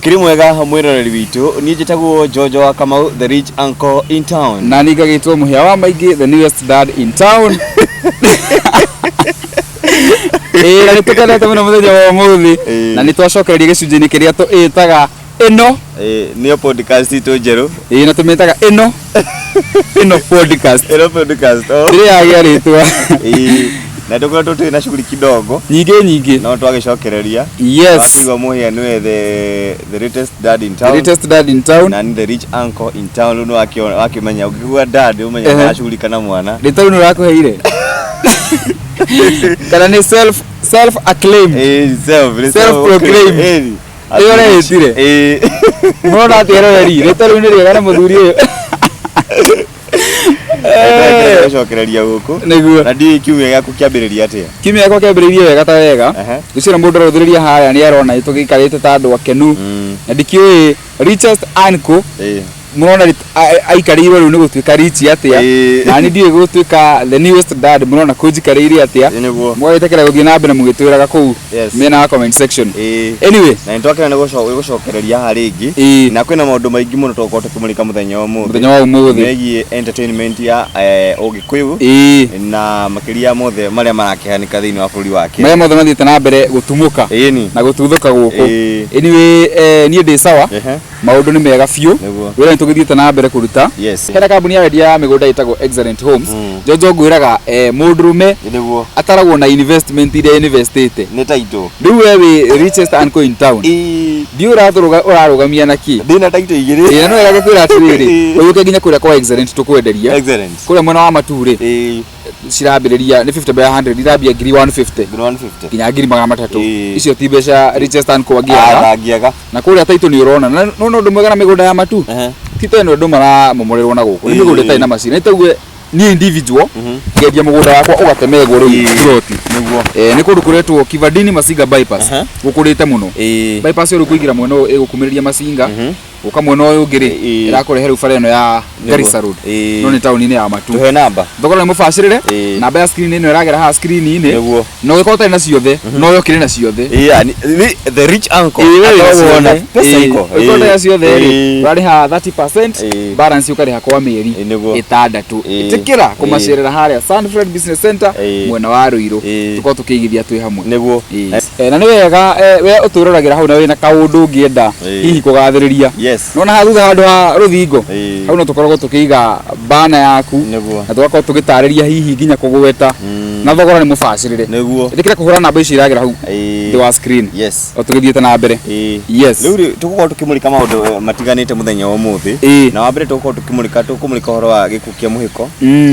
Ũkĩrĩ mwega mwĩroreri witũ, niĩ njĩtagwo Jojo wa Kamau, the rich uncle in town. Na niĩ ngagĩtwo Mũhĩa wa Maingĩ, the newest dad in town. Ĩĩ, na nĩ tũkenete mũno mũthenya wa ũmũthĩ. Na nĩ twacokereria gĩcunjĩ-inĩ kĩrĩa tũĩtaga ĩno. Ĩĩ, nĩyo podcast itũ njerũ. Ĩĩ, na tũmĩtaga ĩno ĩno podcast. Ĩno podcast. Oh. Ĩrĩa yagĩa rĩtwa. Ĩĩ, na tũkoretwo twĩ na shughuli kidogo nyingĩ nyingĩ. No twagĩcokereria. Twakĩigua Mũhĩa nĩwe the latest dad in The town. latest dad in town. Na ni the rich uncle in town. Rĩu nĩ wakĩmenya ũngĩigua dad ũmenya arashughulika na mwana. Rĩtwa rĩu nĩ ũrakũheire kana nĩ self acclaimed? Ĩĩ, self nĩ Self proclaimed. Ĩĩ. Ĩyo ũreĩtire? Ĩĩ. Mũrona atĩa eroreri, rĩtwa rĩu nĩ rĩega na mũthuri ũyũ? Gũcokereria gũkũ. Nĩguo. Na ndiũĩ kiumia gĩaku kĩambĩrĩria atĩa? Kiumia gĩakwa kĩambĩrĩirie wega ta wega. Gũcira mũndũ arũthĩrĩria harĩa nĩ arona tũgĩikarĩte ta andũ akenu. Na ndikĩũĩ richest uncle mũrona aikarĩirwo rĩu nĩ gũtuĩka rich atĩa. Na niĩ ndiũĩ gũtuĩka the newest dad mũrona kũnjikarĩire atĩa. Nĩguo. Mũgagĩtĩkĩra gũthiĩ na mbere mũgĩtwĩraga kũu mĩena wa comment section. Anyway. Na nĩ twakena nĩ gũcokereria haha rĩngĩ. Na kwĩna maũndũ maingĩ mũno tũgũkorwo tũkĩmũrĩka mũthenya wa ũmũthĩ. Mũthenya wa ũmũthĩ. Megiĩ entertainment ya Ũgĩkũyũ. Na makĩria mothe marĩa marakĩhanĩka thĩinĩ wa bũrũri wa Kenya. Marĩa mothe mathiĩte na mbere gũtumũka. Ĩni. Na gũtuthũka gũkũ. Anyway, niĩ ndĩ sawa. Maũndũ nĩ mega biũ. Wĩra nĩ tũgĩthiĩte na mbere kũruta. Hena kambuni ya wendia ya mĩgũnda ĩtagwo Excellent Homes. Jojo ngwĩraga mũndũrũme ataragwo na investment iria investĩte. Nĩ title. Rĩu we wĩ richest uncle in town. Ndiũĩ ũrarũgamia na kĩ. Ndĩna title igĩrĩ. Ĩĩ, na no wega ngĩkwĩra atĩrĩrĩ, ũyũke nginya kũrĩa kwa Excellent tũkwenderia. Excellent. Kũrĩa mwena wa Matuu rĩ, cirambĩrĩria nĩ 50 by 100, irambia ngiri 150. Ngiri 150. Nginya ngiri 300. Icio ti mbeca richest uncle angĩaga. Ndangĩaga. Na kũrĩa title nĩ ũrona. Na no ũndũ mwega na mĩgũnda ya Matuu. Ti ta ĩno andũ maramomorerwo na gũkũ. Nĩ mĩgũnda ĩtarĩ na macini. Nĩ tauge niĩ individual ngendia mũgũnda wakwa ũgatemengwo rĩu ploti. Nĩguo. Nĩ kũndũ kũretwo Kivandini Masinga bypass. Gũkũrĩte mũno. Bypass ĩyo rĩu kũingĩra mwena ũyũ ĩgũkumĩrĩria Masinga. Gũka mwena ũyũ ũngĩ rĩ, ĩrakũrehe rĩu bara ĩno ya Garissa Road. No nĩ taũni-inĩ ya Matuu. Tũhe namba. Thogora nĩ mũbacĩrĩre. Namba ya screen ĩno ĩragera haha screen-inĩ. Nĩguo. Na ũngĩkorwo ũtarĩ na ciothe, no ũyũ ũkĩrĩ na ciothe. The rich uncle. Ĩĩ, we wĩna Akoragwo na ciothe. pesa iko. Ũngĩkorwo ũtarĩ na ciothe rĩ, ũrarĩha 30%, balance ũkarĩha kwa mĩeri ĩtandatũ. Ĩtĩkĩra kũmacerera harĩa Sunfred Business Center mwena wa Ruiru. Tũkorwo tũkĩigithia twĩ hamwe. Nĩguo. Na nĩ wega we ũtwĩroragĩra hau na wĩna kaũndũ ũngĩenda hihi kũgathĩrĩria. Nĩwona haha thutha handũ ha rũthingo, hau no tũkoragwo tũkĩiga bana yaku. Nĩguo. Na tũgakorwo tũgĩtarĩria hihi nginya kũgweta. Na thogora nĩ mũbacĩrĩre. Nĩguo. Ĩtĩkĩra kũhũra namba icio iragera hau thĩ wa screen. O tũgĩthiĩte na mbere. Rĩu rĩ, tũgũkorwo tũkĩmũrĩka maũndũ matiganĩte mũthenya wa ũmũthĩ. Na wa mbere tũgũkorwo tũkĩmũrĩka, tũkũmũrĩka ũhoro wa gĩkuũ kĩa Mũhĩko.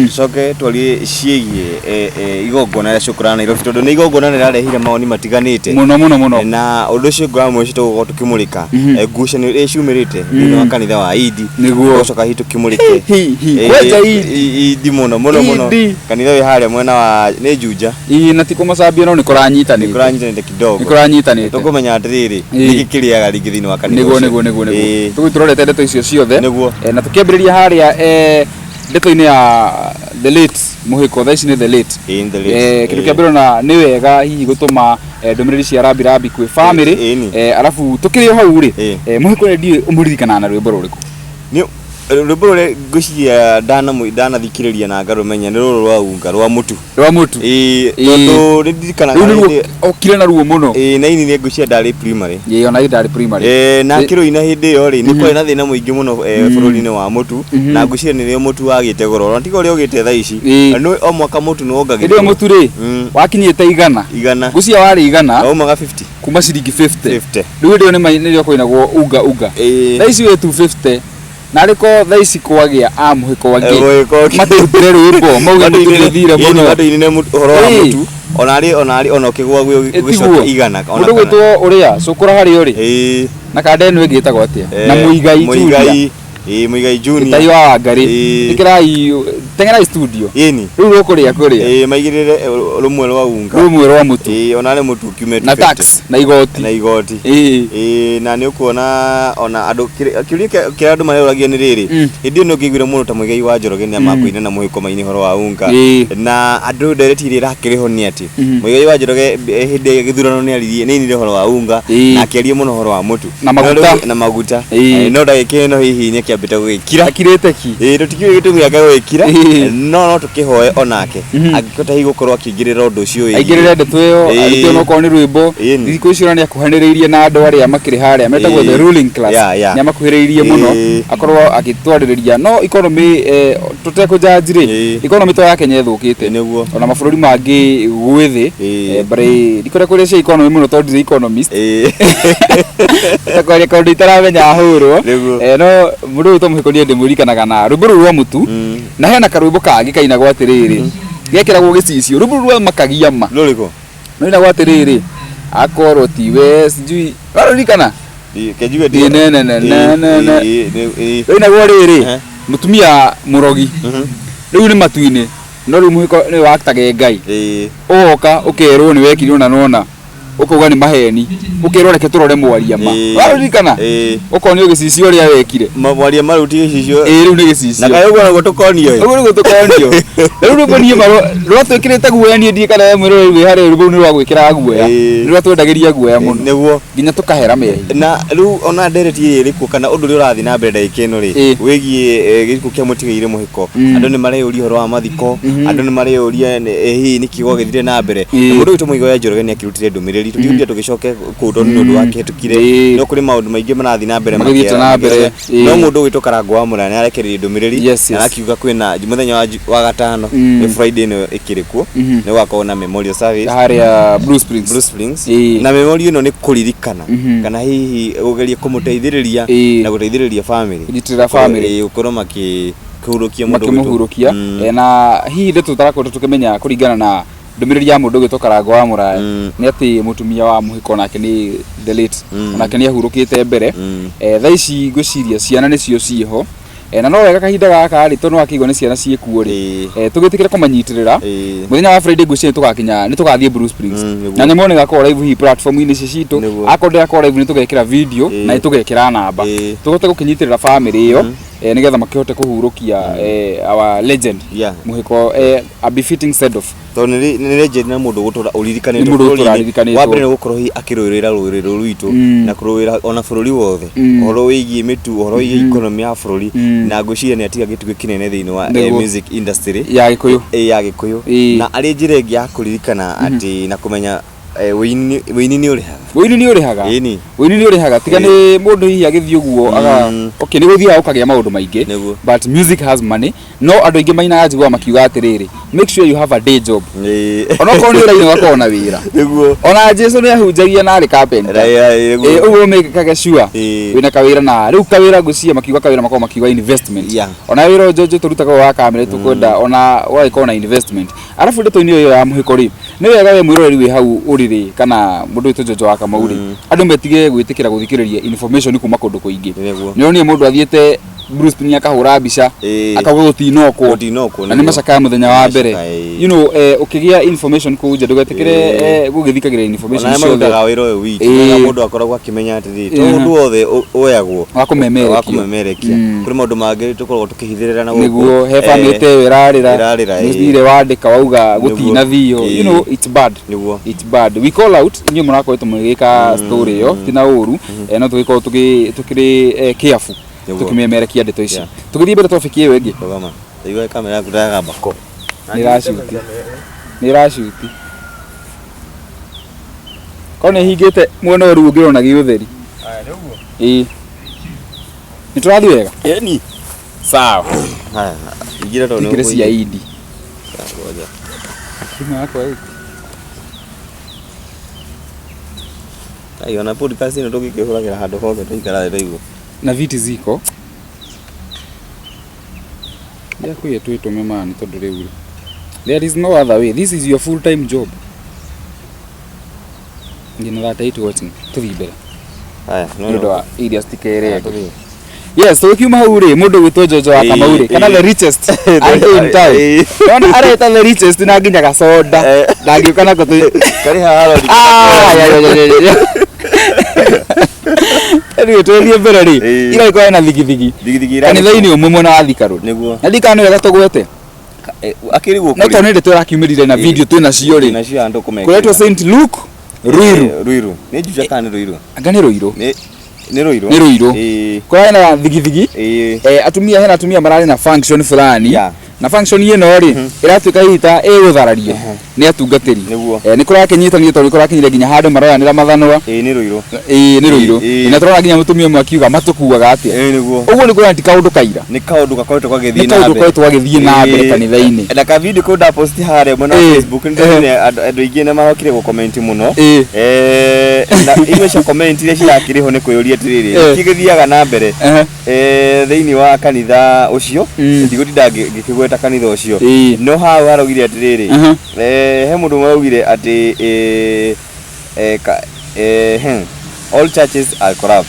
Tũcoke twarie ciĩgiĩ igongona rĩa Shukran Nairobi, tondũ nĩ igongona rĩrarehire mawoni matiganĩte. Mũno mũno mũno. Na ũndũ ũcio ũngĩ wa mũico tũgũkorwo tũkĩmũrĩka ngucanio iria ciumĩrĩte thĩinĩ wa kanitha wa Idi. Nĩguo. Tũgũcoka hihi tũkĩmũrĩke. Hi, hi. Kwenja Idi. Idi mũno mũno mũno. Idi. Kanitha wĩ harĩa mwena wa nĩ Juja. Ĩĩ, na ti kũmacambia no nĩ kũranyitanĩte. Nĩ kũranyitanĩte kidogo. Nĩ kũranyitanĩte. Tũkũmenya atĩrĩrĩ, nĩkĩ kĩrĩaga rĩngĩ thĩinĩ wa kanitha Nĩguo, ũcio. nĩguo, nĩguo, nĩguo. Tũgũthiĩ tũrorete ndeto icio ciothe. Nĩguo. Na tũkĩambĩrĩria harĩa ndeto-inĩ ya the late Mũhĩko, thaa ici nĩ the late. Ĩĩ, the late. Kĩndũ kĩa mbere ona nĩ wega hihi gũtũma ndũmĩrĩri cia rambi rambi kwĩ family. Arabu tũkĩrĩ o hau rĩ, Mũhĩko rĩ, ndiũĩ ũmũririkanaga na rwĩmbo rũrĩkũ? Nĩ rwĩmbo rũrĩa ngwĩciria ndanathikĩrĩria na ngarũmenya nĩ rũrũ rwa unga rwa mũtu. Rwa mũtu. Ĩĩ, tondũ nĩ ndirikanaga Rĩu nĩruo hĩndĩ okire naruo mũno. Ĩĩ, na ini nĩ ngwĩciria ndarĩ primary. Ĩĩ, ona niĩ ndarĩ primary. Na kĩrũina hĩndĩ ĩyo rĩ, nĩ kwarĩ na thĩna mũingĩ mũno bũrũri-inĩ wa mũtu, na ngwĩciria nĩrĩo mũtu wagĩte goro, ona tiga ũrĩa ũgĩte thaa ici. Na nĩ o mwaka mũtu nĩ wongagĩrĩrwo. Hĩndĩ ĩyo mũtu rĩ, wakinyĩte igana. Igana. Ngwĩciria warĩ igana. Waumaga 50. Kuma ciringi 50. 50. Rĩu hĩndĩ ĩyo nĩrĩo kũinagwo unga unga. Thaa ici wĩ 250. Na arĩ ko thaa ici kwagĩa a Mũhĩko angĩ. Mũhĩko angĩ. Matũrutĩre rwĩmbo, mauge mũtu nĩ ũthire mũno. Matũinĩre ũhoro wa mũtu. Ona arĩ, ona arĩ, ona ũkĩgũa Tiguo. gũgĩcoka igana, ona Mũndũ kana. gwĩtwo ũrĩa, cũkũra harĩa ũrĩ. Na kanda ĩno ĩngĩ ĩtagwo atĩa? Na Mũigai Junior. Mũigai. Ĩĩ, Mũigai Junior. Gĩtai wa Wangarĩ. Ĩkĩrai Teng'erai studio. Ĩni. Rĩu rũkũrĩa kũrĩa. Ĩĩ, maigĩrĩre rũmwe rwa unga. Rũmwe rwa mũtu. Ĩĩ, ona nĩ mũtu ũkiume Na 250. tax na igoti. Na igoti. Ĩĩ. Ĩĩ, na nĩ ũkuona ona andũ kĩũria kĩrĩa andũ mareyũragia nĩ rĩrĩ, hĩndĩ ĩyo nĩ ũngĩaiguire mũndũ ta Muigai wa Njoroge nĩ amakũina na mũhĩko maine ũhoro wa unga. Na andũ ndereti ĩrĩa ĩrakĩrĩ ho nĩ atĩ Muigai wa Njoroge hĩndĩ ya gĩthurano nĩ aririe, nĩ ainire ũhoro wa unga na akĩaria mũno ũhoro wa mũtu. Na maguta. Na maguta. No ndagĩka ĩno hihi nĩ akĩambĩte gũgĩkira. Akirĩte ki. Ĩĩ, tũtikĩũĩ gĩtũmi gĩake gũgĩkira, no no tũkĩhoe onake angĩhota hihi gũkorwo akĩingĩrĩra ũndũ ũcio wĩgiĩ. Aingĩrĩre ndeto ĩyo, arute onokorwo nĩ rwĩmbo. Thikũ ici ona nĩ akuhanĩrĩirie na andũ arĩa makĩrĩ harĩa metagwo the ruling class. Nĩ amakuhĩrĩirie mũno akorwo agĩtwarĩrĩria. No economy, tũtekũnjanji rĩ, economy to ya Kenya ĩthũkĩte. Ona mabũrũri mangĩ gwĩ thĩ. But ndikwenda kũrĩa cia economy mũno tondũ ndirĩ economist. Kwaria kaũndũ itaramenya hũrwo. No mũndũ ũyũ to mũhĩko niĩ ndĩmũririkanaga na rwĩmbo rũu rwa mũtu. Na hena karwĩmbo kangĩ kainagwo atĩrĩrĩ, gekĩragwo gĩcicio, rwĩmbo rũu rwamakagia ma. Rũrĩkũ? Rũinagwo atĩrĩrĩ, akorwo tiwe sijui, warũririkana? Kenjigue Ĩ, ne, ne, ne, ne, ne, ne. Rũinagwo rĩrĩ, mũtumia mũrogi, rĩu nĩ matu-inĩ, no rĩu mũhĩko nĩ watage Ngai. Ũgoka ũkerwo nĩ wekire ũna na ũna, ũkauga nĩ maheni, ũkerwo reke tũrore mwaria ma. Warũririkana? Ũkonio gĩcicio ũrĩa wekire. Mwaria ma rĩu ti gĩcicio. Ĩĩ, rĩu nĩ gĩcicio. Na kaĩ ũguo naguo tũkonio ĩ? Ũguo nĩguo tũkonio. Rĩu rwĩmbo niĩ ma rwatwĩkĩrĩte guoya niĩ ndiĩ kana we mwĩroreri wĩ harĩa rwĩmbo rũu nĩ rwagwĩkĩraga guoya. Nĩ rwatwendagĩria guoya mũno. Nĩguo. Nginya tũkahera mehia. Na rĩu ona ndereti ĩrĩa ĩrĩ kuo kana ũndũ ũrĩa ũrathiĩ na mbere ndagĩka ĩno rĩ, wĩgiĩ gĩkuũ kĩa mũtigairĩ mũhĩko, andũ nĩ mareyũria ũhoro wa mathiko, andũ nĩ mareyũria hihi nĩkĩ gwagĩthire na mbere. Na mũndũ witũ Muigai wa Njoroge nĩ akĩrutire ndũmĩrĩri, tũtigũtinda tũgĩcoke kũu tondũ nĩ ũndũ wakĩhĩtũkire, no kũrĩ maũndũ maingĩ marathiĩ na mbere Magĩthiĩte na mbere, No mũndũ ũgwĩtwo Karangũ wa Mũraya nĩ arekereirie ndũmĩrĩri na arakiuga kwĩna mũthenya wa gatano, nĩ Friday ĩno ĩkĩrĩ kuo, nĩ gũgakorwo na memorial service harĩa Blue Springs. Blue Springs. Na memorial ĩno nĩ kũririkana kana hihi gũgeria kũmũteithĩrĩria na gũteithĩrĩria family. Kũnyitĩrĩra family. Gũkorwo makĩhurũkia mũndũ ũgwĩtwo. Makĩmũhurũkia. Na hihi ndeto tũtarakoretwo tũkĩmenya kũringana na ndũmĩrĩri ya mũndũ ũgwĩtwo Karangũ wa Mũraya nĩ atĩ mũtumia wa mũhiko nake nĩ the late, onake nĩ ahurũkĩte mbere. Thaa ici ngwĩciria ciana nĩcio ciĩho. Na no wega kahinda gaka rĩ, tondũ nĩwakĩigua nĩ ciana ciĩkuo rĩ, tũgĩtĩkĩre kũmanyitĩrĩra. Mũthenya wa Friday ngwĩciria nĩtũgakinya, nĩtũgathiĩ Blue Springs. Na nyamũ ĩyo nĩgakorwo live hihi platform-inĩ ici citũ. Akorwo ndĩgakorwo live nĩtũgekĩra video na nĩtũgekĩra namba. Tũhote gũkĩnyitĩrĩra family ĩyo, nĩgetha makĩhote kũhurũkia our legend mũhĩko, a befitting send off. Tondũ nĩ legend na mũndũ ũgũtũra ũririkanĩtwo Nĩ mũndũ ũgũtũra bũrũri-inĩ. aririkanĩtwo. Wa mbere nĩ gũkorwo hihi akĩrũĩrĩra rũrĩrĩ rũrũ rwitũ na kũrũĩra ona bũrũri wothe, ũhoro wĩgiĩ mĩtu, ũhoro wĩgiĩ economy ya bũrũri, na ngwĩciria nĩ atiga gĩtugĩ kĩnene thĩinĩ wa music industry ya Gĩkũyũ. Ya Gĩkũyũ. Na arĩ njĩra ĩngĩ ya kũririkana atĩ na kũmenya wĩini nĩ ũrĩhaga. Wĩini nĩ ũrĩhaga. Ĩni. Wĩini nĩ ũrĩhaga. Tiga nĩ mũndũ hihi agĩthiĩ ũguo aga okay, nĩ gũthiaga ũkagĩa maũndũ maingĩ. But music has money. No andũ aingĩ mainaga njiguaga makiuga atĩrĩrĩ, make sure you have a day job. Onokorwo nĩ ũraina ũgakorwo na wĩra. Ona Jesu nĩ ahunjagia na arĩ carpenter. Ũguo mĩkage sure wĩna kawĩra, na rĩu kawĩra ngwĩciria makiuga kawĩra makoragwo makiuga investment. Ona wĩra ũyũ Njonjo tũrutaga wa kamera tũkwenda ona ũgagĩkorwo na investment. Arabu ndeto-inĩ ĩyo ya mũhĩko rĩ, nĩ wega we mwĩroreri wĩ hau ũrĩrĩ kana mũndũ wĩtwo Njonjo wa Kamau rĩ, andũ metige gwĩtĩkĩra gũthikĩrĩria information kuma kũndũ kũingĩ. Nĩ ũronire mũndũ athiĩte Blue Spring akahũra mbica, akauga gũtinokwo. Gũtinokwo, Na nĩ macakaya mũthenya wa mbere. Macakaya, You know, ũkĩgĩa information kũu nja ndũgetĩkĩre, gũgĩthikagĩrĩria information Ona arĩa ciothe. marutaga wĩra ũyũ witũ, nĩgetha mũndũ akoragwo akĩmenya atĩrĩrĩ, to ũndũ wothe woyagwo Wa kũmemerekia. Wa kũmemerekia. Kũrĩ maũndũ mangĩ tũkoragwo tũkĩhithĩrĩra na gũkũ. Nĩguo, he family ta ĩyo ĩrarĩra. Ĩrarĩra, Nĩ ũthire wandĩka wauga gũtinathio. You know, it's bad. It's bad. We call out, inyuĩ mũrakoretwo mũgĩka story ĩyo, ti na ũru. No tũgĩkorwo tũkĩrĩ careful. Tũkĩmemerekia ndeto ici. Tũgĩthiĩ mbere topic ĩyo ĩngĩ. Rũgama. Igua kamera yaku ndagamba ko. Nĩ ĩracuti. Nĩ ĩracuti. Korwo nĩ hingĩte mwena ũyũ rĩu ũngĩrona gĩũtheri. Aya, nĩ ũguo? Ĩĩ. Nĩ tũrathiĩ wega? Ĩni. Sawa. Haya, ingĩra tondũ nĩ Ingĩra cia ũkũingĩra. Idi. Ngoja. Thimũ yakwa ĩ. Ai, ona podcast ĩno tũngĩkĩhũragĩra handũ hothe tũikara thĩ tũigue. Na viti ziko. Ndiakwĩire twĩtũme mani tondũ rĩu rĩ. There is no other way. This is your full time job. Ngina that eight watching. Tũthiĩ mbere. Haya, no Nĩ ũndũ wa iria citikerenge. Tũthiĩ. Yes, tũgĩkiuma hau rĩ, mũndũ ũgwĩtwo Njonjo wa Kamau rĩ, kana the richest uncle in town. Nona areta the richest na nginya gacoda ndangĩũka nako tũ Karĩ haha rori. Ah, ya, ya, ya, ya, ya. Anyway, tũgĩthiĩ mbere rĩ, ira ĩkoragwo na thigithigi Thigithigi ira. Kanitha-inĩ ũmwe mwena wa Thika Road. Nĩguo. Na ndikana nĩ wega tũgwete. Akĩrigwo No tondũ nĩ ndeto ĩrakiumĩrire na video twĩ nacio rĩ, Nacio andũ kũmekĩra. kũretwo St Luke Ruiru. Ruiru. Nĩ Juja kana nĩ Ruiru? Anga nĩ Ruiru. Nĩ nĩ Ruiru. Nĩ Ruiru. Kũrarĩ na thigithigi. Atumia, hena atumia mararĩ na function fulani. Na function ĩno rĩ, ĩratuĩka hihi ta ĩgũtharario nĩ atungatĩri. Nĩ kũrakĩnyitanio tondũ nĩ kũrakinyire nginya handũ maroyanĩra mathanwa. Ĩĩ nĩ Ruiru. Ĩĩ nĩ Ruiru. Na tũrona nginya mũtumia ũmwe akiuga matũkuaga atĩa. Ĩĩ nĩguo. Ũguo nĩ kuonania ti kaũndũ kaira. Nĩ kaũndũ gakoretwo gagĩthiĩ Nĩ kaũndũ gakoretwo gagĩthiĩ na mbere kanitha-inĩ. Na ka video kau ndapost harĩa mwena wa Facebook nĩ ndonire andũ aingĩ nĩ marokire gũ comment mũno. Na imwe cia comment iria cirakĩrĩ ho nĩ kwĩyũria atĩrĩrĩ, nĩkĩ gĩthiaga na mbere thĩinĩ wa kanitha ũcio? Ndigũtinda ngĩkĩgweta kanitha ũcio. No hau haraugire atĩrĩrĩ, he mũndũ ũmwe waugire atĩ all churches are corrupt.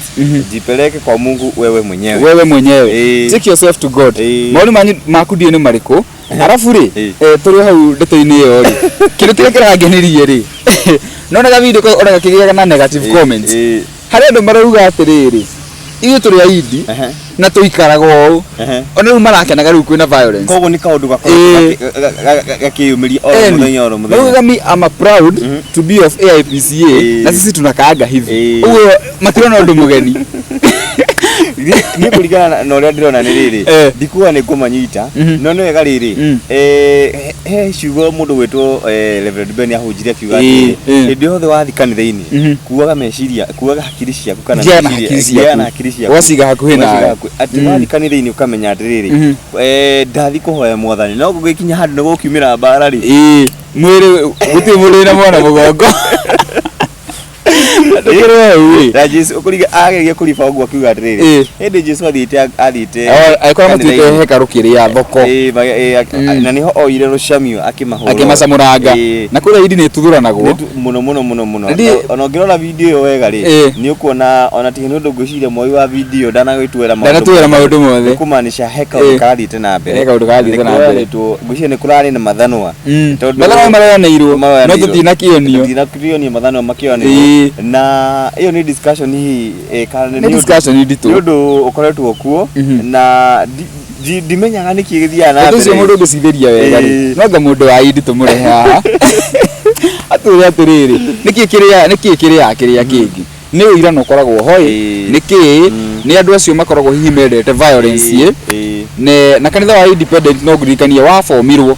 Jipeleke kwa Mungu wewe mwenyewe. Wewe mwenyewe. Take yourself to God. Maoni manyu maku ndiũĩ nĩ marĩkũ. Arabu rĩ, tũrĩ hau ndeto-inĩ ĩyo rĩ, kĩndũ kĩrĩa kĩrangenirie rĩ, nonaga video kau ona gakĩgĩaga na negative comments. Harĩ andũ marauga atĩrĩrĩ, ithuĩ tũrĩ aindi na tũikaraga ũũ, ona rĩu marakenaga rĩu kwĩna violence. Koguo nĩ kaũndũ gakoragwo gakĩyumĩria oro mũthenya oro mũthenya. Marauga me I'm proud to be of AIPCA na sisi tunakaanga hivi. Ũguo matirona ũndũ mũgeni. Niĩ kũringana na ũrĩa ndĩrona nĩ rĩrĩ, ndikuga nĩ kũmanyita, no nĩ wega rĩrĩ, he ciugo mũndũ gwĩtwo Reverend Ben ahunjire akiuga atĩrĩrĩ, hĩndĩ yothe wathiĩ kanitha-inĩ, kuaga meciria, kuaga hakiri ciaku kana Gĩa na hakiri gĩa na ciaku. hakiri ciaku. Ũgaciga hakuhĩ Ũgaciga nawe. hakuhĩ. Atĩ wathiĩ kanitha-inĩ ũkamenya atĩrĩrĩ, ndathiĩ kũhoya mwathani, no gũgĩkinya handũ nĩ gũkiumĩra mbara rĩ. Ĩĩ, mwĩrĩ gũtirĩ mũndũ wĩna mwana mũgongo. Ndũkĩrĩ hau ĩ. Na Jesu ũkũringa ageria kũriba ũguo akiuga atĩrĩrĩ, hĩndĩ Jesu athiĩte athiĩte Agĩkorwo matuĩte kanitha-inĩ. hekarũ kĩrĩa thoko. Ĩĩ, na nĩho oire rũcamio akĩmahũra. Akĩmacamũranga. Na kũrĩa indi nĩ ĩtuthũranagwo. Mũno mũno mũno mũno. Ona ũngĩrora video ĩyo wega rĩ, nĩ ũkuona ona tiga nĩ ũndũ ngwĩciria mwoi wa video ndanagĩtuĩra maũndũ. Ndanatwĩra maũndũ mothe. Nĩ kũmaanisha he kaũndũ karathiĩte na mbere. He kaũndũ karathiĩte na mbere. Ngwĩciria nĩ kũrarĩ na mathanwa. Tondũ Mathanwa maroyanĩirwo, no tũtinakĩonio. Tũtinakĩonio mathanwa makĩoyanĩirwo. Na ĩyo nĩ discussion hihi kana Nĩ discussion nditũ. Nĩ ũndũ ũkoretwo kuo na ndimenyaga nĩkĩ gĩthiaga na Ũndũ mbere. ũcio mũndũ ũngĩcithĩria wega rĩ, no anga mũndũ wa indi tũmũrehe haha atwĩre atĩrĩrĩ, nĩkĩ kĩrĩa nĩkĩ kĩrĩa kĩrĩa kĩngĩ nĩ ũirano ũkoragwo ho ĩ, nĩkĩ nĩ andũ acio makoragwo hihi mendete violence ĩ, na kanitha wa independent no ngũririkanie wabomirwo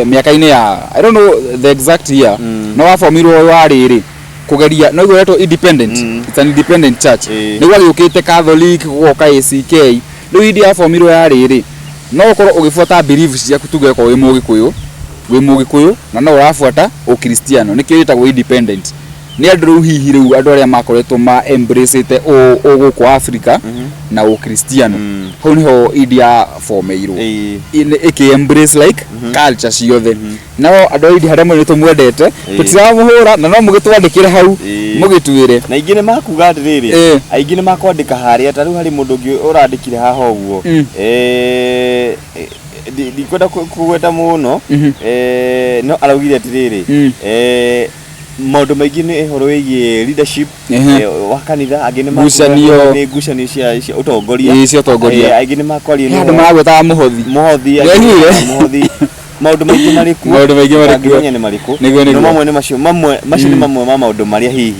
mĩaka-inĩ ya I don't know the exact year, no wabomirwo wa rĩrĩ kũgeria no igũretwo independent. It's an independent church. Nĩguo agĩũkĩte Catholic gũgoka ACK. Rĩu indi yabomirwo ya rĩrĩ, no ũkorwo ũgĩbuata beliefs ciaku, tuge okorwo wĩ mũgĩkũyũ, wĩ mũgĩkũyũ na no ũrabuata ũkristiano, nĩkĩo ĩtagwo independent. Nĩ andũ rĩu hihi rĩu andũ arĩa makoretwo ma embrace-ĩte ũgũkũ Africa na ũkristiano, hau nĩho indi yabomeirwo ĩkĩ embrace like culture ciothe. Nao andũ a indi harĩa mũrĩ tũmwendete, tũtiramũhũra, na no mũgĩtwandĩkĩre hau mũgĩtwĩre. Na aingĩ nĩ makuga atĩrĩrĩ, aingĩ nĩ makwandĩka harĩa, ta rĩu harĩ mũndũ ũngĩ ũrandĩkire haha ũguo, ndikwenda kũgweta mũno, no araugire atĩrĩrĩ, maũndũ maingĩ nĩ ũhoro wĩgiĩ leadership wa kanitha, angĩ nĩ Ngucanio. Nĩ ngucanio cia ũtongoria. Cia ũtongoria. Aingĩ nĩ makwaria nĩ andũ maragwetaga mũhothi. Mũhothi, Nĩwaiguire? mũhothi, maũndũ maingĩ marĩ kuo. Maũndũ maingĩ marĩ kuo. Ndangĩmenya nĩ marĩkũ. Nĩguo, No nĩguo. mamwe nĩ macio, mamwe macio nĩ mamwe ma maũndũ marĩa hihi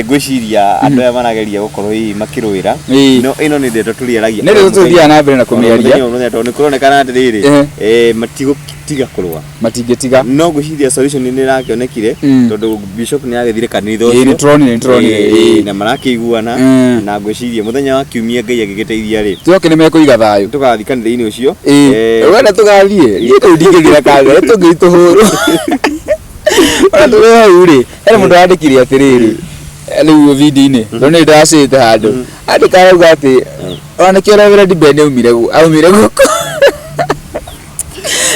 ngwĩciria andũ aya marageria gũkorwo hihi makĩrũĩra. No ĩno nĩ ndeto tũrĩaragia. Nĩ ndeto tũthiaga na mbere na kũmĩaria. Mũthenya o mũthenya, tondũ nĩ kũronekana atĩrĩrĩ, matigũtiga kũrũa. Matingĩtiga. No ngwĩciria solution nĩ ĩrakĩonekire, tondũ bishop nĩ agĩthire kanitha ũcio. Nĩ tũronire, nĩ tũronire, ĩĩ. Na marakĩiguana, na ngwĩciria mũthenya wa kiumia Ngai agĩgĩteithia rĩ, Tũcoke nĩ mekũiga thayũ. Tũgathiĩ kanitha-inĩ ũcio. Wenda tũgathiĩ, niĩ kũu ndingĩthiĩ na kamera, tũngĩthiĩ tũhũrwo. Ona tũrĩ hau rĩ, hena mũndũ wandĩkire atĩrĩrĩ, rĩu video-inĩ, no nĩ ndacĩte handũ. Andĩka arauga atĩ, ona nĩkĩo Reverend Ben aumire gũkũ.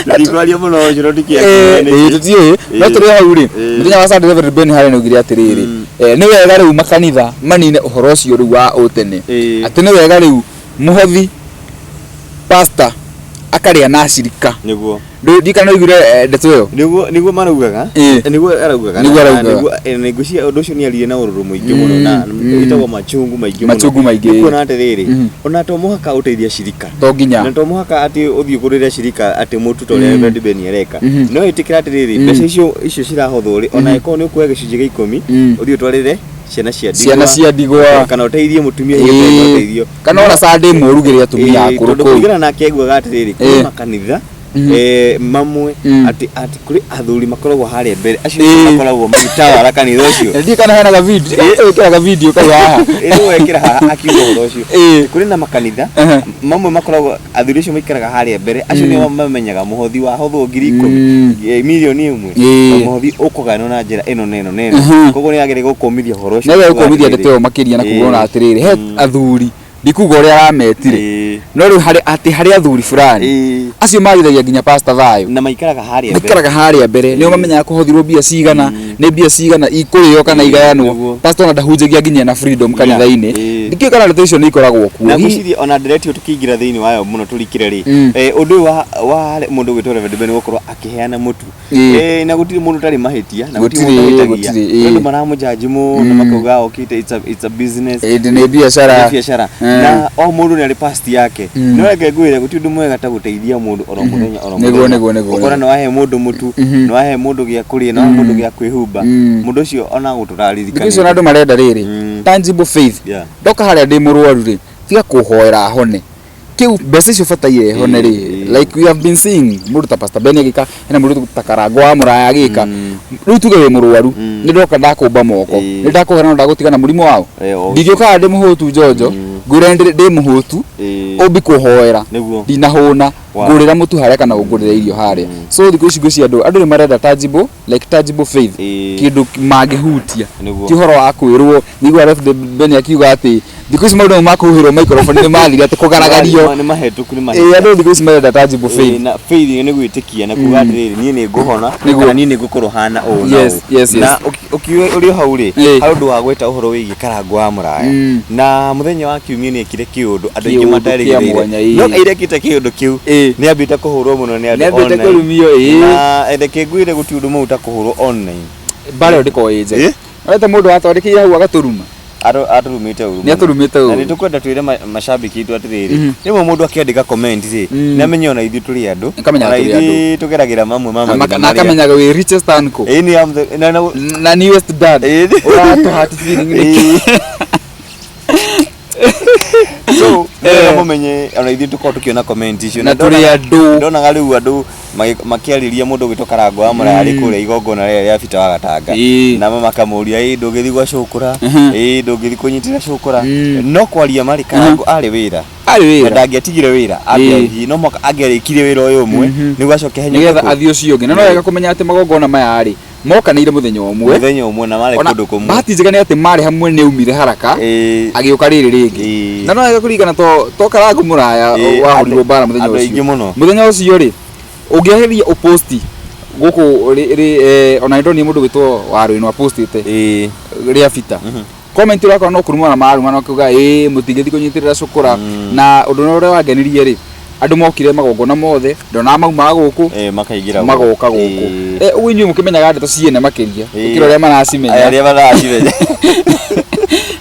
Ndikwaria mũno ũcio, no Tũtiũĩ, no tũrĩ hau rĩ, mũthenya wa Sunday Reverend Ben harĩa nĩaugire atĩrĩrĩ, nĩ wega rĩu makanitha manine ũhoro ũcio rĩu wa ũtene. Atĩ nĩ wega rĩu Mũhothi pastor akarĩa na acirika. Nĩguo. Ndikana ũiguire ndeto ĩyo? Nĩguo maraugaga. Nĩguo araugaga. Nĩguo araugaga. Nĩguo ngwĩciria ũndũ ũcio nĩ aririe na ũrũrũ mũingĩ mũno na wĩtagwo machungu maingĩ mũno. Machungu maingĩ. Nĩ kuona atĩrĩrĩ, ona to mũhaka ũteithie acirika. To nginya. Na to mũhaka atĩ ũthiĩ ũgũrĩre acirika atĩ mũtu ta ũrĩa Reverend Ben areka. No ĩtĩkĩra atĩrĩrĩ, mbeca icio cirahothwo rĩ, ona angĩkorwo nĩ ũkuoya gĩcunjĩ gĩa ikũmi, ũthiĩ ũtwarĩre ciana cia ndigwa. Ciana cia ndigwa. Kana ũteithie mũtumia hihi ũtarĩ na ũteithio. Kana ona Sunday ĩmwe ũrugĩre atumia akũrũ Tondũ kũu. kũringana nake aiguaga atĩrĩrĩ, kwĩ makanitha mamwe atĩ kũrĩ athuri makoragwo harĩa mbere, acio nĩo makoragwo magĩtawara kanitha ũcio. Ndiũĩ kana hena ga video, gwĩkĩra ga video kau haha. Rĩu wekĩra haha akiuga ũhoro ũcio. Kũrĩ na makanitha mamwe makoragwo athuri acio maikaraga harĩa mbere, acio nĩo mamenyaga mũhothi wahothwo 10,000, 1,000,000, mũhothi ũkũgayanwo na njĩra ĩno na ĩno na ĩno. Koguo nĩ ageragia gũkũmithia ũhoro ũcio. Nĩ ageragia gũkũmithia ndeto ĩyo makĩria na kuga ona atĩrĩrĩ, he athuri ndikuga ũrĩa arametire, no rĩu harĩ atĩ harĩ athuri fulani acio magithagia nginya pastor thayũ na maikaraga harĩa mbere. Maikaraga harĩa mbere, nĩo mamenyaga kũhothirwo mbia cigana, nĩ mbia cigana ikũrĩo kana igayanwo. Pastor ona ndahunjagia nginya na freedom kanitha-inĩ. Ndikĩũĩ kana ndeto icio nĩ ikoragwo kuo. Na ngwĩciria ona ndeto ĩyo tũkĩingĩra thĩinĩ wayo mũno tũrikĩre rĩ, ũndũ ũyũ wa mũndũ ũgwĩtwo Reverend Ben gũkorwo akĩheana mũtu, na gũtirĩ mũndũ ũtarĩ mahĩtia, na gũtirĩ mũndũ Gũtirĩ, ũhĩtagia. gũtirĩ, Kũrĩ andũ maramũjudge mũno makauga okĩte it's a business. Ĩĩ, nĩ biacara. Nĩ biacara. Na o mũndũ nĩ arĩ past yake. No reke ngwĩre gũtirĩ ũndũ mwega ta gũteithia mũndũ oro mũthenya oro mũthenya. Nĩguo. Ũkona nĩ wahe mũndũ mũtu, nĩ wahe mũndũ gĩa kũrĩa, nĩ wahe mũndũ gĩa kwĩhumba. Mũndũ ũcio ona gũtũra Thikũ icio ona andũ marenda rĩrĩ, tangible faith. Ndoka harĩa ndĩ mũrwaru rĩ, tiga kũhoera hone. Kĩu mbeca icio bataire hone rĩ, like we have been seeing mũndũ ta Pastor Ben agĩka, hena mũndũ ta Karango wa Mũraya agĩka. Rĩu tuge wĩ mũrwaru, nĩ ndoka ndakũmba moko, nĩ ndakũhera no ndagũtiga na mũrimũ wao. Ndingĩũkaga ndĩ mũhũtu njonjo, ngwĩre ndĩ mũhũtu, ũmbi kũhoera, ndinahũna, ngũrĩra mũtu harĩa kana ũngũrĩre irio harĩa. So thikũ ici ngwĩciria andũ nĩ marenda tangible, like tangible faith, kĩndũ mangĩhutia. Ti ũhoro wa kwĩrwo, nĩigua Rev Ben akiuga atĩ thikũ ici maũndũ ma kũhuhĩrwo microphone nĩ mathire atĩ kũgaragario. Nĩ mahĩtũku, nĩ mahĩtũku. Andũ thikũ ici marenda tangible faith. Na faith nĩ gwĩtĩkia na kuga atĩrĩrĩ, niĩ nĩ ngũhona, kana niĩ nĩ ngũkorwo hana ũũ na ũũ. Na ũkiuga ũrĩ o hau rĩ, harĩ ũndũ wa gweta ũhoro wĩgiĩ Karango wa Mũraya. Na mũthenya wa kiumia nĩ ekire kĩũndũ andũ aingĩ Kĩũndũ kĩa materĩgĩrĩire. mwanya, No airekĩte kĩũndũ kĩu, nĩ ambĩte kũhũrwo mũno nĩ andũ Nĩ ambĩte online. kũrumio, Na reke ngwĩre gũtirĩ ũndũ mũru ta kũhũrwo online. Mbara ĩyo ndĩkoragwo ĩ njega. Wete mũndũ watwandĩkĩire hau agatũruma. Atũrumĩte ũru. Nĩ atũrumĩte ũru. Na nĩ tũkwenda twĩre macambĩki aitũ atĩrĩrĩ, rĩmwe mũndũ akĩandĩka comment rĩ, nĩ amenye ona ithuĩ tũrĩ andũ. Akamenyaga Ona tũrĩ andũ. ithuĩ tũgeragĩra mamwe ma Na mathĩna na marĩa. akamenyaga wĩ richest uncle. Ĩĩ, nĩ Na newest dad. Ũratũ heart feeling nĩkĩ? So, nĩwega mũmenye ona ithuĩ tũkorwo tũkĩona comment icio. Na tũrĩ andũ. Ndonaga rĩu andũ makĩarĩria mũndũ ũgwĩtwo Karango wa Mũraya arĩ kũrĩa igongona rĩrĩa rĩa Peter wa Gatanga. Na makamũria, ĩ ndũngĩthiĩ gwa cũkũra, ĩ ndũngĩthiĩ kũnyitĩra cũkũra. No kwaria marĩ Karango arĩ wĩra. Arĩ wĩra. Na ndangĩatigire wĩra, ambe athiĩ. No mũhaka angĩarĩkirie wĩra ũyũ ũmwe, nĩguo acoke ahenyũke Nĩgetha kũu. athiĩ ũcio ũngĩ. Na no wega kũmenya atĩ magongona maya rĩ, mokanĩire mũthenya ũmwe. Mũthenya ũmwe na marĩ Ona kũndũ kũmwe. Bahati njega nĩ atĩ marĩ hamwe nĩ aumire haraka, agĩũka rĩrĩ rĩngĩ. Na no wega kũririkana to Karango Mũraya wahũrirwo mbara mũthenya Andũ ũcio. aingĩ mũno. Mũthenya ũcio rĩ, ũngĩageria ũposti gũkũ ona nĩndonire mũndũ ũgwĩtwo Warũĩ apostĩte rĩa Peter. Comment ũrakora no kũrumana marumana makiuga ĩĩ mũtingĩthiĩ kũnyitĩrĩra cũkũra. Na ũndũ ũrĩa wangenirie rĩ, andũ mokire magongona mothe, ndonaga maumaga gũkũ, Makaingĩra gũkũ. Magoka gũkũ. Ũguo inyuĩ mũkĩmenyaga ndeto ciene makĩria, gũkĩra ũrĩa maracimenya. Aya, arĩa maracimenya.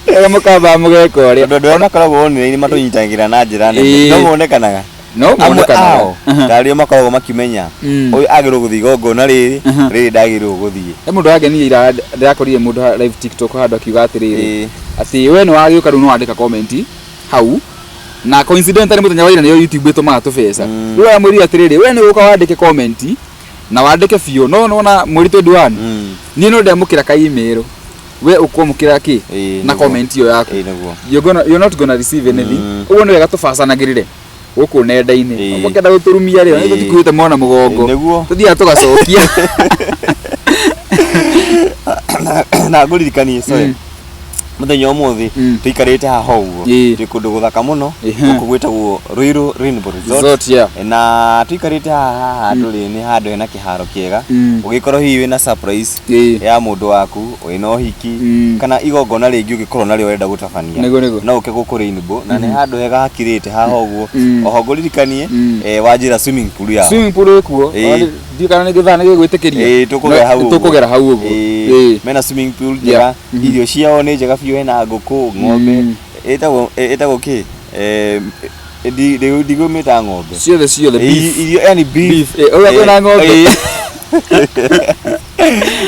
Rĩrĩa mũkamba mũgeka ũrĩa. Tondũ andũ arĩa makoragwo online matũnyitagĩra na njĩra nene. No monekanaga. No Amwe monekanaga. ao, ta arĩa makoragwo makĩmenya, ũyũ agĩrĩirwo gũthiĩ igongona rĩrĩ, rĩrĩ ndagĩrĩirwo gũthiĩ. He mũndũ wangenirie ira, ndĩrakorire mũndũ live TikTok handũ akiuga atĩrĩrĩ, atĩ we nĩ wagĩũka rĩu nĩ wandĩka comment hau, na coincidentally mũthenya wa ira nĩyo YouTube ĩtũmaga tũbeca. Rĩu aramwĩrire atĩrĩrĩ, we nĩ ũgũka wandĩke comment na wandĩke biũ, no nĩwona mweri 21, niĩ no ndamũkĩra ka email, we ũkwamũkĩra kĩ na comment ĩyo yaku. Nĩguo. You're not gonna receive anything. Ũguo nĩ wega tũbacanagĩrĩre gũkũ nenda-inĩ. Ũkĩenda gũtũrumia rĩ, tũtikuĩte mwana mũgongo. Tũthiaga Muthenya umuthi tuikarite haha uguo, twi kundu guthaka muno, guku gwitagwo Ruiru Rainbow Resort. Resort, yeah. Na tuikarite haha haha turi ni handu hena kiharo kiega, ugikorwo hihi wina surprise ya mundu waku, wina uhiki kana igongona ringi ungikorwo nario urenda gutabania, Nĩguo, nĩguo. No uke guku Rainbow, na nĩ handũ hega hakirĩte haha ũguo. Oho ngũririkanie, wanjĩra swimming pool yao. Swimming pool ĩkuo. Ndiũ kana nĩ gĩthaa nĩ gĩgwĩtĩkĩria. Ĩĩ, tũkũgera hau ũguo. Tũkũgera hau ũguo. Mena swimming pool njega, irio ciao nĩ njega biũ, hena ngũkũ, ng'ombe, ĩtagwo kĩ? Ndigũmĩta ng'ombe. Ciothe ciothe, beef. Irio yani beef. Beef. Ũrĩa kwĩna ng'ombe.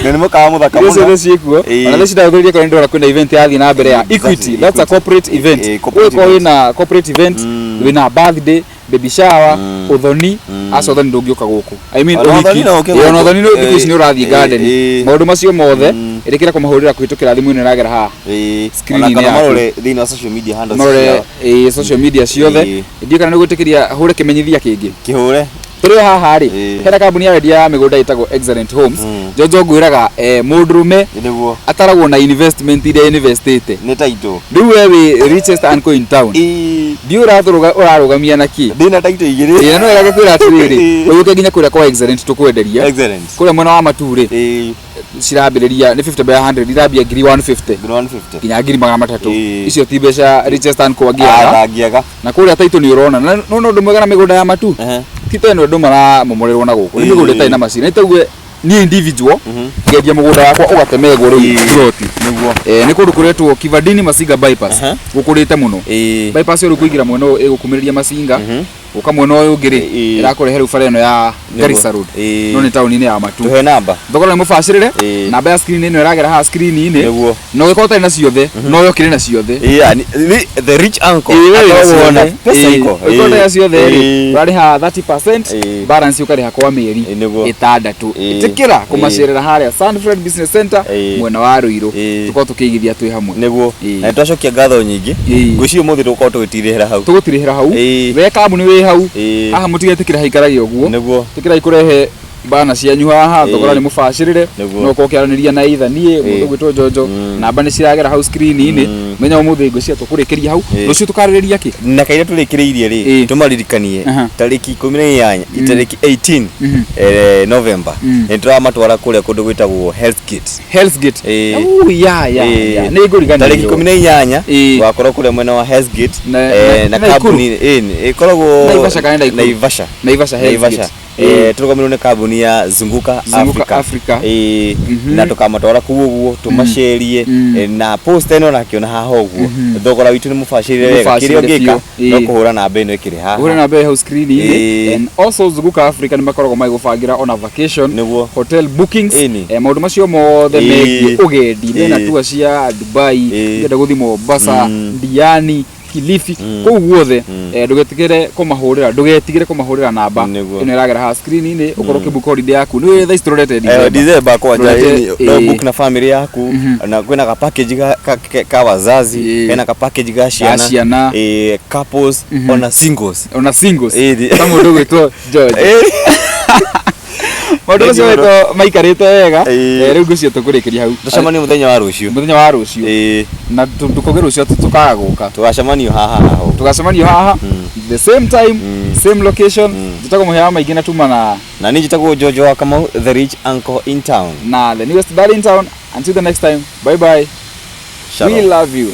Na nĩ mũkawa mũthaka Irio mũno. ciothe ciĩkuo. Ona thaa ici ndathũririe korwo nĩndĩrona kwĩna event yathiĩ na mbere ya Equity. That's a corporate event. Corporate Ũgĩkorwo event. wĩna corporate event, wĩna birthday, baby shower, ũthoni, aca ũthoni ndũngĩũka gũkũ. I mean, Ona ũhiki. ũthoni no ũke Ĩĩ, ona gũkũ. ũthoni thikũ ici nĩ ũrathiĩ garden. Maũndũ macio mothe, ĩrĩkĩra kũmahũrĩra kũhĩtũkĩra thimũ ĩno ĩragera haha. Screen Ona -inĩ kana yaku. marore thĩinĩ wa social media handles Marore ciao. Social media ciothe. Ndiũĩ kana nĩ gwĩtĩkĩria hũre kĩmenyithia kĩngĩ. Kĩhũre. Tũrĩ o haha rĩ, hena kambuni ya wendia ya mĩgũnda ĩtagwo Excellent Homes. Njonjo ngwĩraga, mũndũrũme ataragwo na investment iria investĩte. Nĩ title. Rĩu we wĩ richest uncle in town. Ndiũĩ ũrarũgamia na kĩ. Ndĩna title igĩrĩ. Ĩĩ, na no wega kwĩra atĩrĩrĩ, ũyũke nginya kũrĩa kwa Excellent tũkwenderia. Excellent. Kũrĩa mwena wa Matuu rĩ, cirambĩrĩria nĩ 50 by 100, irambia ngiri 150. Ngiri 150. Nginya ngiri 300. Icio ti mbeca richest uncle angĩaga. Ndangĩaga. Na kũrĩa title nĩ ũrona. Na no ũndũ mwega na mĩgũnda ya Matuu. Ti ta ĩno andũ maramomorerwo na gũkũ. Nĩ mĩgũnda ĩtarĩ na macini. Nĩ tauge niĩ individual ngendia mũgũnda wakwa ũgatemengwo rĩu ploti. Nĩ kũndũ kũretwo Kivandini Masinga bypass. Gũkũrĩte mũno. Bypass ĩyo rĩu kũingĩra mwena ũyũ ĩgũkumĩrĩria Masinga. Gũka mwena ũyũ ũngĩ rĩ, ĩrakũrehe rĩu bara ĩno ya Garissa Road. No nĩ taũni-inĩ ya Matuu. Tũhe namba. Thogora nĩ mũbacĩrĩre. Namba ya screen ĩno ĩragera haha screen-inĩ. Na ũngĩkorwo ũtarĩ na ciothe, no yokĩre na ciothe. Yeah, the rich uncle. Ĩĩ, we wĩna Akoragwo na ciothe. pesa iko. Ũngĩkorwo ũtarĩ na ciothe rĩ, ũrarĩha 30%, balance ũkarĩha kwa mĩeri 6. Ĩtĩkĩra kũmacerera harĩa Sunfred Business Center, mwena wa Ruiru. Tũkorwo tũkĩigithia twĩ hamwe. Na nĩtwacokia ngatho nyingĩ. Ngwĩciria ũmũthĩ tũgũkorwo tũgĩtirĩhĩra hau. Tũgũtirĩhĩra hau. We kambuni wĩ hau. Haha mũtigetĩkĩre haikarage ũguo. Tĩkĩrai kũrehe bana cianyu haha, thogora nĩ mũbacĩrĩre. No ũkorwo ũkĩaranĩria na either niĩ, mũndũ ũgwĩtwo Njonjo, namba nĩ ciragera hau screen-inĩ. Menya ũmũthĩ ngwĩciria tũkũrĩkĩria hau. Rũciũ tũkarĩrĩria kĩ? Na kaira tũrĩkĩrĩirie rĩ, tũmaririkanie tarĩki 18, tarĩki 18, November, nĩ tũramatwara kũrĩa kũndũ gwĩtagwo Health Gate. Health Gate. Uu, ya, ya, ya. Nĩ ngũriganĩrwo. Tarĩki 18, tũgakorwo kũrĩa mwena wa Health Gate, Na- na Naikuru. kambuni, ĩkoragwo Naivasha kana Naikuru? Naivasha. Naivasha Health Naivasha. Gate. Tũrũgamĩrĩirwo nĩ kambuni ya Zunguka Zunguka Africa. Africa. Na tũkamatwara kũu ũguo tũmacerie, na post ĩno nakĩona haha ũguo, thogora witũ nĩ mũbacĩrĩre wega. Mũbacĩrĩre Kĩrĩa ũngĩka biũ. no kũhũra namba ĩno ĩkĩrĩ haha. Ũhũre namba ĩyo hau screen-inĩ. And also Zunguka Africa nĩ makoragwo magĩgũbangĩra ona vacation, hotel bookings, maũndũ macio mothe megiĩ ũgendi. Mena tour cia Dubai, ũngĩenda gũthiĩ Mombasa, Diani, Kilifi, kũu guothe, ndũgetigĩre kũmahũrĩra, ndũgetigĩre kũmahũrĩra namba ĩno ĩragera haha screen-inĩ, ũkorwo ũkĩbook holiday yaku. Nĩ ũĩ thaa ici tũrorete December. December kwanja, Tũrorete, no book na family yaku, na kwĩna ka package ka wazazi, hena ka package ga ciana, Ga ciana. Couples, ona singles. Ona singles. Ta mũndũ ũgwĩtwo George. Maũndũ macio Thank you wetwo maikarĩte wega. Rĩu ngwĩciria tũkũrĩkĩria hau. Tũcemanie mũthenya wa rũciũ. Mũthenya wa rũciũ. Na ndũkoge rũciũ atĩ tũkaga gũka. Tũgacemanio haha haha. Tũgacemanio haha the same time, same location. Njĩtagwo Mũhĩa wa Maingĩ na tuma na Na niĩ njĩtagwo George wa Kamau, the rich uncle in town. Na the newest dad in town. Until the next time, bye bye. Shalom. We love you.